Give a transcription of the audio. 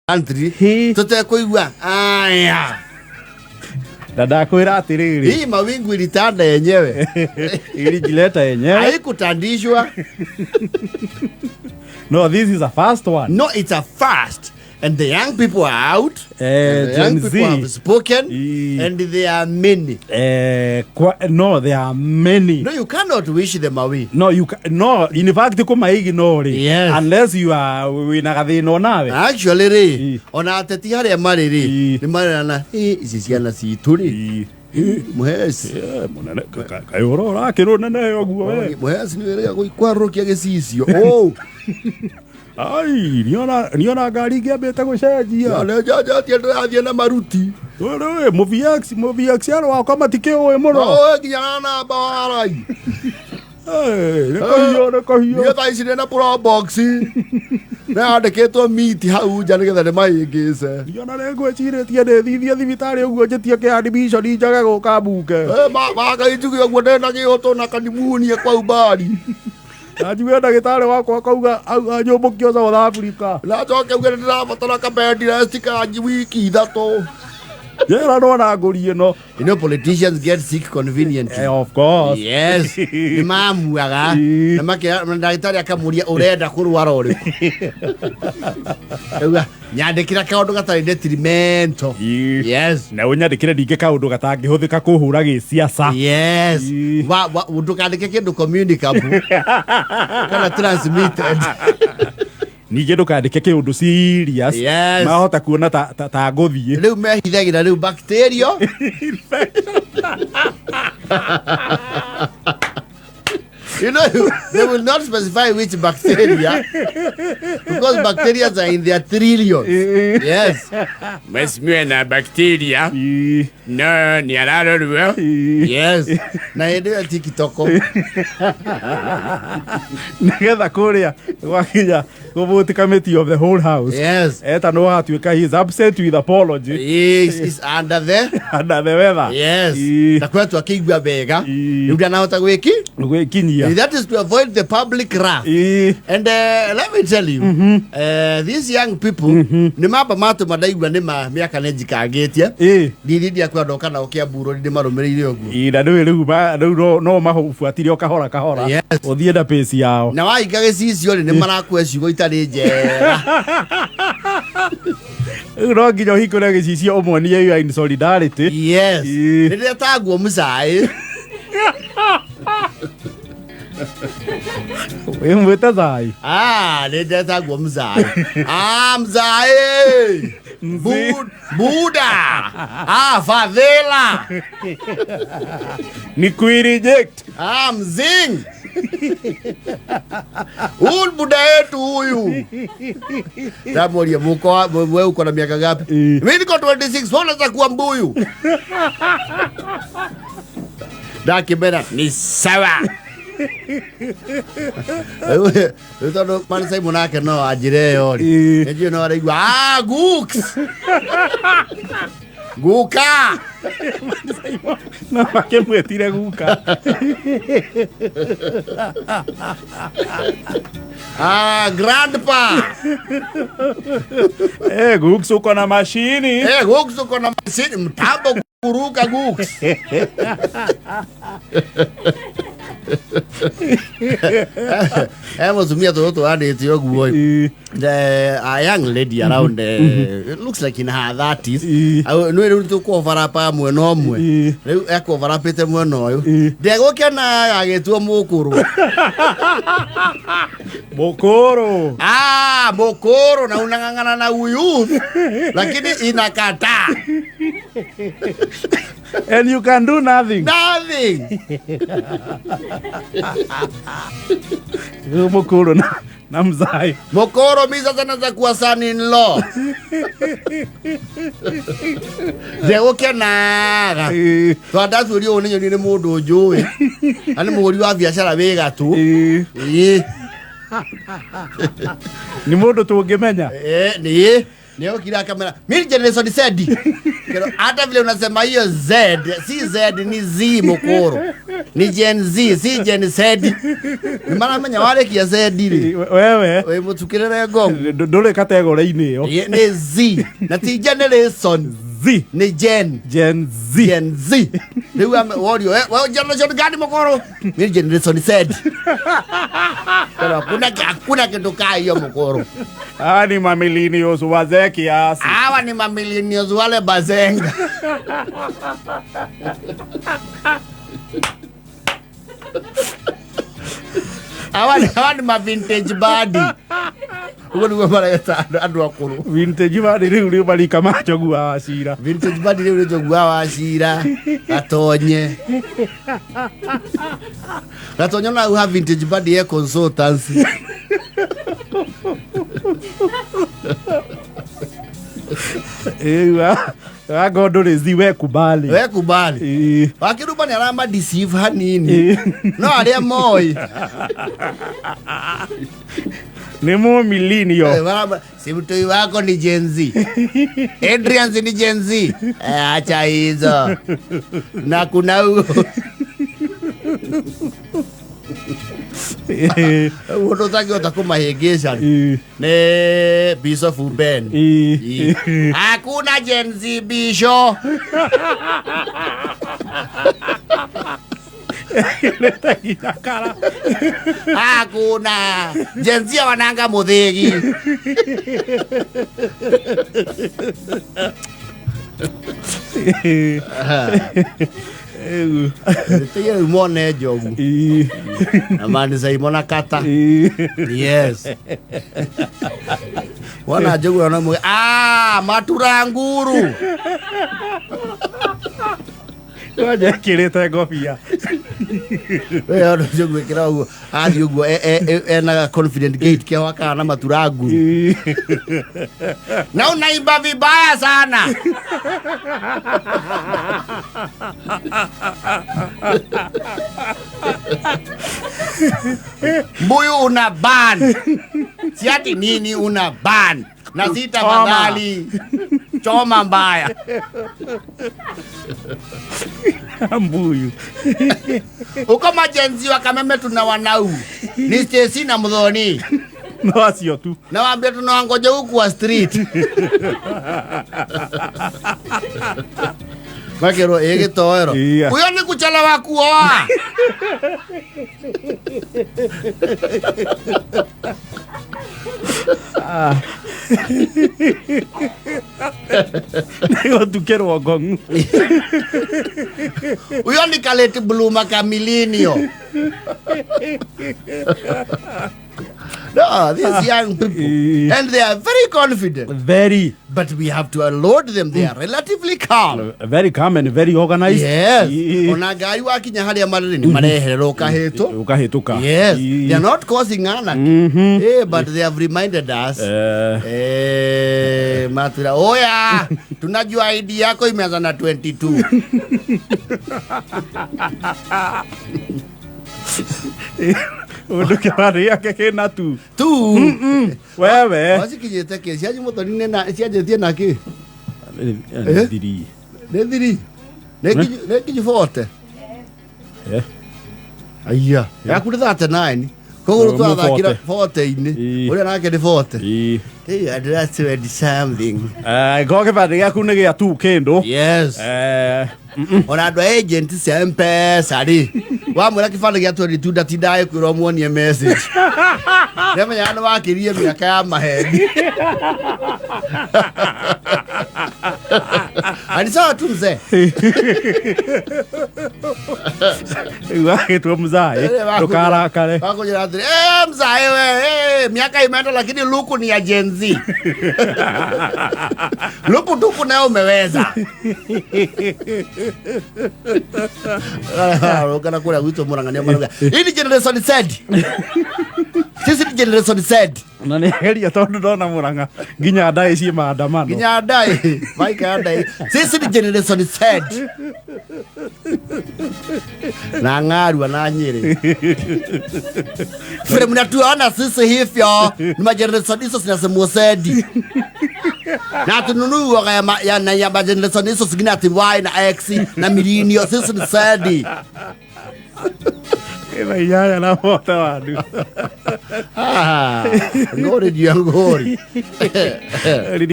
Country Hi. Tũtekũigua aya. Na ndakwĩra atĩrĩrĩ, hii mawingu ilitanda yenyewe. Ilijileta yenyewe. Haikutandishwa. No, this is a first one. No, it's a first, and the young people are out. And the young Gen people Z. have spoken. And they are many. No, there are many. No, you cannot wish them away. No, you ca- no, in fact kũmaignore unless you are wĩna gathĩna onawe. Actually rĩ, ona ateti harĩa marĩ rĩ, nĩ marerana, "Ĩ, ici ciana citũ rĩ, mũheci." Eh, mũnene kaĩ ũhoro ũrakĩrwo nene ũguo we. Mũheci nĩ wĩrĩga kwarũkia gĩcicio. Oh. Ai, niona ngari ingĩambĩte gũcenjia. Nĩnjanjatie ndĩrathiĩ na maruti. Rĩu mũVX mũVXR wakwa matikĩũĩ mũno. Oe nginya na namba warai. Eh, nĩ kũhiũ nĩ kũhiũ. Niĩ thaa ici ndĩ probox nĩyandĩkĩtwo miti hau nja nĩgetha ndĩmahĩngĩce. Niona nĩ ngwĩcirĩtie ndĩthithie thibitarĩ ũguo njĩtie kĩ admission njage gũka mbunge. Magai njuge ũguo ndĩna gĩũtũ na kanimunie kwa umbali. Na njuge ndagĩtarĩ wakwa akauga anyũmbũkio South Africa. Na njoke uge nĩndĩrabatara ka bed rest ka wiki 3. Njĩra nona ngũri ĩno. You know, politicians get sick conveniently. Eh, of course. Yes, nĩ mamuaga. Na makĩra na ndagĩtarĩ akamũria, "Ũrenda kũrwara ũrĩkũ?" Auga, "Nyandĩkĩra kaũndũ gatarĩ detrimental." Yes. Na ũnyandĩkĩre ningĩ kaũndũ gatangĩhũthĩka kũhũra gĩciaca. Yes. Ndũkandĩke kĩndũ communicable kana transmitted. Ningĩ ndũkandĩke kĩũndũ serious. Mahota kuona ta ngũthiĩ. Rĩu mehithagĩra rĩu bacteria. You know, they will not specify which bacteria because bacteria are in their trillions. Yes. Mheshimiwa na bacteria. No, ni ararorwo. Yes. Na hĩndĩ ĩyo TikTok. Nĩgetha kũrĩa gwakinya kũvote committee of the whole house. Etanwo agatuĩka he is absent with apology. Yes, is under the under the weather. Yes. Na kwetu akĩigua wega. Rĩu ndanahota gwĩki gwĩkinyia. That is to avoid the public wrath. And let me tell you, these young people nĩ mamba matũma ndaigua nĩ ma mĩaka nĩ njikangĩtie. Ndithi ndiakwa ndoka nao Kiambu Road ndĩmarũmĩrĩire ũguo. Ĩ, na rĩu rĩu no mahũbuatire o kahora kahora. Ũthiĩ na pace yao. Na wahinga gĩcicio rĩ, nĩ marakua ciugo itarĩ njega. Rĩu no nginya ũhingũre gĩcicio ũmuonie you are in solidarity. Yes. Rĩrĩa taguo mũcaĩ. Wĩmwĩte thai. Ah, nĩ ndetagwo mzae. Ah, mzae. Buda. Ah, fadhila. Ni kuireject. Ah, mzing. Huyu buda yetu huyu. Tamoria muko wewe uko na miaka ngapi? Mimi niko 26, wewe unaweza kuwa mbuyu. Ndakimera ni sawa. Rĩu tondũ Man Simon nake no anjĩre ĩyo rĩ, nĩnjũĩ no araigua, "Ah, gooks guka." No makĩmwĩtire guka. Ah, grandpa. Eh, gooks uko na mashini. Eh, gooks uko na mashini mtambo kuruka gooks. Eh, mũtumia tũrũ tũranĩtie ũguo. The a young lady around, it looks like in her 30s. Au, nĩ rĩu tũkũobarapa mwena ũmwe. Rĩu ekũobarapĩte mwena ũyũ. Ndegũkena agĩtuo mũkũrũ. Mũkũrũ. Ah, mũkũrũ na unang'ang'ana na youth. Lakini inakataa. And you can do nothing. Nothing. Rĩu mũkũrũ na mzai. Mokoro mi sasa naanza kuwa son in law. Ndegũkenaga. Twandacuria ũũ nĩ nyoni nĩ mũndũ njũĩ. Na nĩ mũhũri wa biacara wĩ gatũ. Ĩĩ. Nĩ mũndũ tũngĩmenya. Nĩ. Nĩokire akamera mimi generation Z. Kero hata vile unasema hiyo Z si Z ni Z mukuru. Ni Gen Z si Gen Z. Nĩ maramenya warĩkia Z rĩ. Wewe Wĩ mũtukĩrĩre ngong. Ndũrĩ kategore-inĩ ĩyo. Nĩ Z na ti generation Z. Ni Gen. Gen Z. Gen Z. Rĩu worio we generation gani mukuru? Mimi generation Z. Kero hakuna kitu kaa hiyo mukuru. Hawa ni mamillennials wazee kiasi. Hawa ni mamillennials wale bazenga. Hawa ni ma vintage body. Ugo niguo mareta andũ akũrũ. Vintage body rĩu rĩu marika ma Njogu wa Wachira. Vintage body rĩu nĩ Njogu wa Wachira. Gatonye. Gatonye na uha vintage body ye consultancy. Ewa, ago ndũrĩ zi we kubali. We kubali. Wakiruba nĩ arama deceive hanini. No arĩa moĩ. Nĩ mũ millennial. Si mtoi wako ni Gen Z. Adrian ni Gen Z. Acha hizo. Na kuna huo. Ũndũ ũtangĩhota kũmahĩngĩca nĩ Bishop Ben. Hakuna Gen Z Bishop. Hakuna Gen Z wananga muthigi. Teye mone Njogu. Na mani saimona kata. Yes. Wana Njogu wana mwe. Ah, matura nguru. Waje kirite ngobia. We ono Njogu ikira uguo. Athi uguo ena confident gate kia waka na matura nguru. Na unaimba vibaya sana. Mbuyu una ban. Si ati nini una ban. Na sita fadhali. Choma mbaya. Mbuyu. Uko majenzi wa Kameme tuna wanau. Ni Stacy na Muthoni. No acio tu. Na waambia tunawangoja huku wa street. Makero egetoero. Huyo ni kuchelewa kuoa. Nĩgũtukĩrwo ngong'u. Huyo ni kaleti bluma kamilinio. No, these young people, and they are very confident. Very. But we have to unload them. They are relatively calm. Very calm and very organized. Yes. Ona ngari wakinya haria marĩ nĩ mareherera ũkahĩtũka. Yes. They are not causing anarchy. But they have reminded us. Matura, oya, tunajua ID yako imeanza na 22. Undu kĩbandĩ gĩake kĩna tu. Tu. Wewe. Wacikinyĩte kĩ? Cianyu Muthoni nĩ na cianjĩtie na kĩ? Nĩ thiri. Nĩ thiri. Nĩ kinyu 40. Aiya. Yaku nĩ 39. Koguo twathakira 40-inĩ. Ũrĩa nake nĩ 40. Hey, I'd like to add something. Go kĩbandĩ gĩaku nĩ gĩa tu kĩndũ. Yes. Ona andũ a agent cia M-Pesa rĩ, wamwĩra kĩbandĩ gĩa 22 ndatindaga ĩkwĩra ũmuonie message. Nĩamenyaga nĩ wakĩrie mĩaka ya maheni. Ani sawa tu mzee. Wagĩtwo mzae, ndũkarakare. Wakũnjĩra atĩrĩ, mzae we, miaka imeenda lakini luku ni ya Gen Z. Luku tupu nayo umeweza. Kana kũrĩa gwitũ Murang'a nĩo marauga, hii ni generation Z. Sisi ni generation Z. Na nĩ ageria tondũ ndona Mũrang'a nginya ndaĩ ciĩ maandamano. Nginya ndai maikara ndai. Sisi ni generation Z na ng'arua na Nyĩrĩ vile mnatuona sisi hivyo ni mageneration hizo zinasemwa Z na tununui uoga ya, ya, na ya mageneration hizo zingine ati Y na X na millennial. Sisi ni Z. Thaa 8 na mote wandu. Ah, ngori juu ya ngori.